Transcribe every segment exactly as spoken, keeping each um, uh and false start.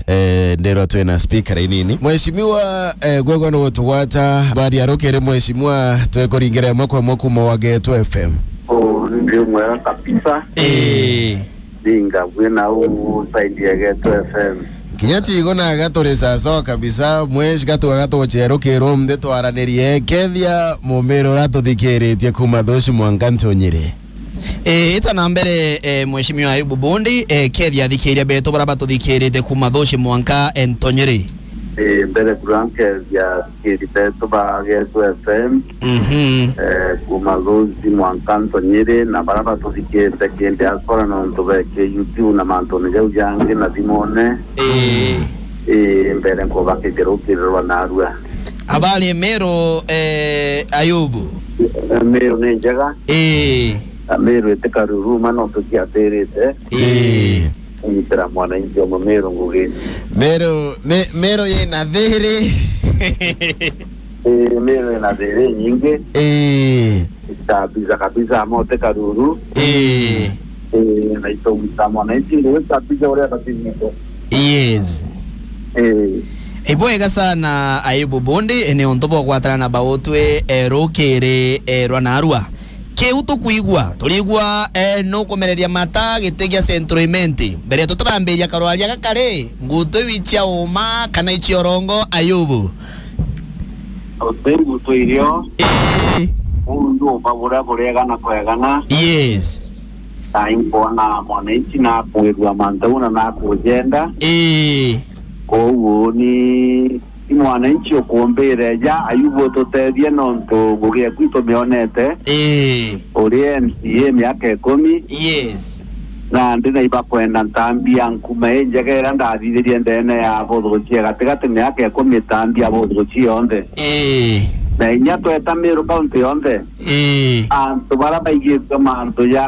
Eh, ndero twina speaker inini. Mheshimiwa, eh, gwegwa ni gutugwata. Bari arukiri mheshimiwa, twekuringira imwe kwa imwe kuma wa Geto F M. Oh, ndi mwega kabisa. Eh. Ninga bwina u side ya Geto F M. Kinya tigo na gaturi sawa kabisa, mweshi gatuga gatucherukirwo mthe twaranirie. Kethia mumiro uratuthikiritie kuma Thuci mwanka Ntonyiri. Eh, ita na mbere, eh, Mheshimiwa Ayubu Bundi, eh, kethia athikiria betu bara batuthikirite kuma Thuci mwanka, eh, Ntonyiri. Eh, mbere kura nkethia athikiri betu ba Geto F M. Mhm. Eh, kuma Thuci mwanka Ntonyiri, na bara batuthikirite ki diaspora nontu be ki YouTube na mantune jau jangi na thimone. Eh. Eh, mbere nkubakithia rukirirwa narua. Habari Meru, eh, Ayubu? Eh, Meru ni njega. Eh. Na Meru iti karuruma, no tuciatirite. Ii. Kunyitira mwananchi o Mumiru ngugi. Meru, me-, Meru yina thiri. Ii, Meru ina thiri nyingi. Ii. Kabisa, kabisa, mote karuru. Ii. Ii, na itunyita mwananchi ngugi kabisa uria batinyite. Yes. Ii. Ibwega sana Ayubu Bundi, ni untu bwa gwatana na bautwi, eh, rukiri, eh, rwa narua. Kiu tukwigua, turigua, eh, nukumereria mata giti gia Central Imenti. Mbere tutarambiria karwaria gaka ri, ngutu iu icia uma kana icia urongo, Ayubu? Uti ngutu irio. Ii. Uu ndi uma buria buriegana kwegana. Yes. Na inkwona mwananchi nakwirua mantu au na nakujenda. Ii. Kwoguo ni I mwananchi ukumbire ja, Ayubu ututethie nontu ngugi eku itumionete. Ii. Uri M C A miaka ikumi. Yes. Na ndi na ibakwenda ntambia nkuma injega iria ndathithirie ndene ya buthuchie gatigati miaka ikumi itambia buthuchie yonthe. Ii. Na inya tweta Meru kaunti yonthe. Ii. Antu bara baigitwe mantu ja,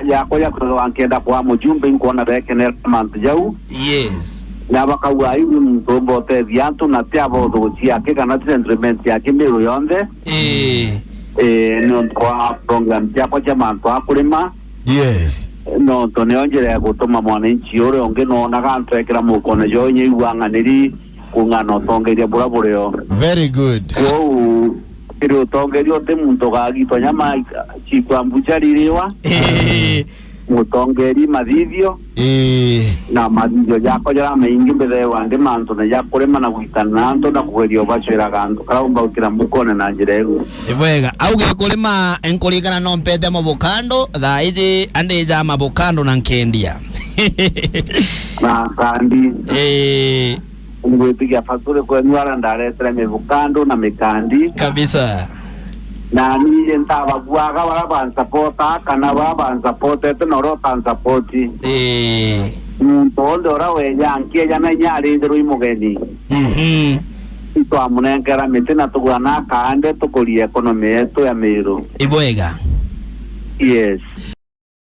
ja kuja kwithirwa nkenda kwa mujumbe, inkwona bekenera mantu jau. Yes. Na bakauga, "Ai, uyu muntu umba utethia antu na ti abothuguci yake kana ti sentiment yake Meru yonthe." Ii. Ii, nontu wa program ciakwa cia mantu a kurima. Yes. Nontu nio njira ya gutuma mwananchi uria ungi noonaga antu ekira mukone jo inya iu ang'aniri kung'ana utongeria bura burio. Very good. Kwou, kiri utongeria uti muntu ugagitwa nyama cikwa mbuchari iriwa. Ii. Mutongeri mathithio. Ii. Na mathithio jakwa jara maingi mbithewa ndi mantu na ja kurima na gwitana na antu na kugeria ubacwiraga antu kara umba gukira mukone na njira iu. Ibwega, au gikurima nkurigana no mpete mavokando, thaa iji andija mavokando na nkendia. Na kandi. Ii. Ngwitikia factory kwenu ara ndaretera mivukando na mikandi. Kabisa. Na ni ntabaguaga bara bansapota kana bara bansapotete na uria utansapoti. Ii. Muntu wonthe uria weja nkieja na inya arindirwe i mugeni. Mhm. Itwamunenkera miti na tugura na akaande tukurie economy yetu ya Meru. Ibwega. Yes.